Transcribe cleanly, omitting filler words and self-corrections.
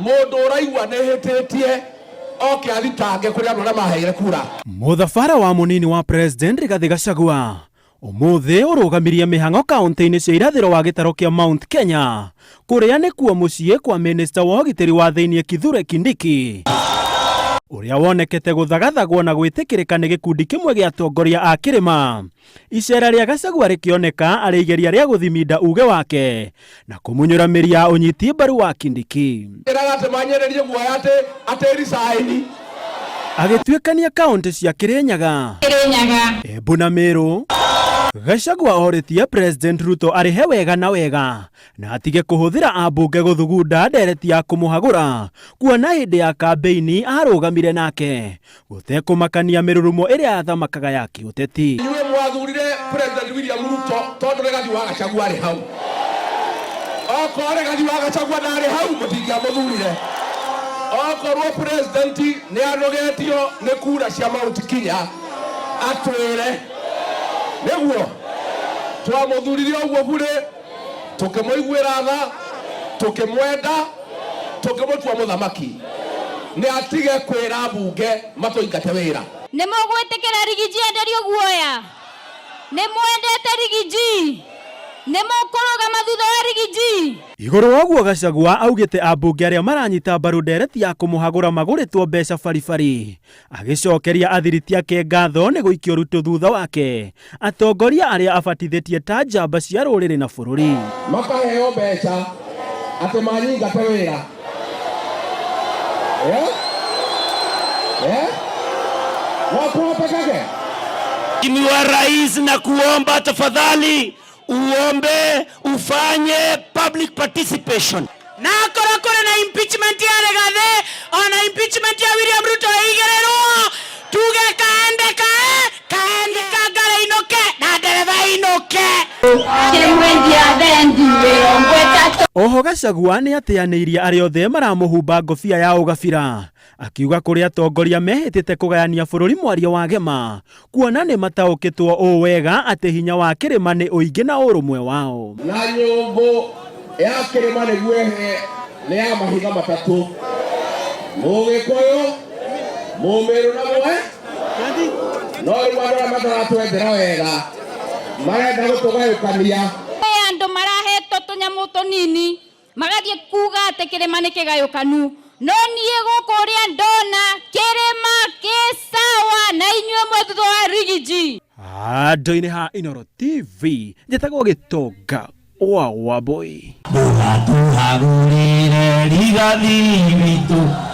Mũndũ ũraigua nĩ hĩtĩtie oke athitange kũrĩ andũ arĩa maheire kura. Mũthabara wa mũnini wa President Rigathĩ Gachagua ũmũthĩ ũrũgamirie mĩhang'o kaunti-inĩ cia irathĩro wa gĩtaro kĩa Mount Kenya kũrĩa nĩkuo mũciĩ kwa minista wa ũgitĩri wa thĩinĩ Kithure Kindiki ũrĩa wonekete gũthagathagwo na gwĩtĩkĩrĩka nĩ gĩkundi kĩmwe gĩa atongoria a kĩrĩma. Icera rĩa Gachagua rĩkĩoneka arĩ igeria rĩa gũthiminda uge wake na kũmunyũra mĩri ya ũnyiti mbaru wa Kindiki. Ĩraga atĩ manyererie guoya atĩ atĩ resign. Agĩtuĩkania kaunti cia Kirinyaga, Kirinyaga, Embu na Meru, Gachagua orĩtie President Ruto arĩhe wega na wega na atige kũhũthĩra ambunge gũthugunda ndereti ya kũmũhagũra kuona hĩndĩ ya kambeini arũgamire nake gũtekũmakania mĩrurumo ĩrĩa yathamakaga ya kĩũteti. Inyuĩ mwathurire President William Ruto tondũ Rigathi wa Gachagua arĩ hau. Okorwo Rigathi wa Gachagua ndarĩ hau mũtingĩamũthurire. Okorwo President nĩ anogetio nĩ kura cia Mount Kenya atwĩre nĩguo twamũthurire ũguo burĩ, tũkĩmũiguĩra tha, tũkĩmwenda, tũkĩmũtua mũthamaki. Nĩ atige kwĩra mbunge matũingate wĩra. Nĩ mũgwĩtĩkĩra Riggy G enderio guoya? Nĩ mwendete Riggy G? Nĩ mũkũrũgama thutha wa Riggy G? Igũrũ wa ũguo Gachagua augĩte ambunge arĩa maranyita mbaru ndereti ya kũmũhagũra magũrĩtwo mbeca baribari. Agĩcokeria athiriti ake ngatho nĩ gũikio Ruto thutha wake atongoria arĩa abatithĩtie ta njamba cia rũrĩrĩ na bũrũri. Makaheo mbeca atĩ manyingate wĩra. Eh? Eh? No kũhotekeke? Mheshimiwa Rais, na kuomba tafadhali uombe ufanye public participation. Na akorwo kũrĩ na impeachment ya Rigathi ona impeachment ya William Ruto ĩigĩrĩrwo, tuge kaende kae kaende kangara inoke na ndereba inoke. Kĩmwendia thendi 30. Oho Gachagua nĩ atĩanĩirie arĩa othe maramũhumba ngobia ya ũgabira akiuga kũrĩ atongoria mehĩtĩte kũgayania bũrũri mwario wa gema kuona nĩ mataũkĩtwo ũũ wega atĩ hinya wa kĩrĩma nĩ ũingĩ na ũrũmwe wao. Na nyũngũ ya kĩrĩma nĩguo ĩhe nĩ ya mahiga matatũ, Mũgĩkũyũ, Mũmĩrũ na Mũe. No rĩu andũ arĩa mataratwendera wega marenda gũtũgayũkania. Kwĩ andũ marahetwo tũnyamũ tũnini magathiĩ kuga atĩ kĩrĩma nĩ kĩgayũkanu, no niĩ gũkũ ũrĩa ndona kĩrĩma kĩ sawa na inyuĩ mwe thutha wa Riggy G. Handũ-inĩ ha Inooro TV njĩtagwo Gĩtonga wa Wambui. Ndũgatũhagũrĩre Rigathi witũ.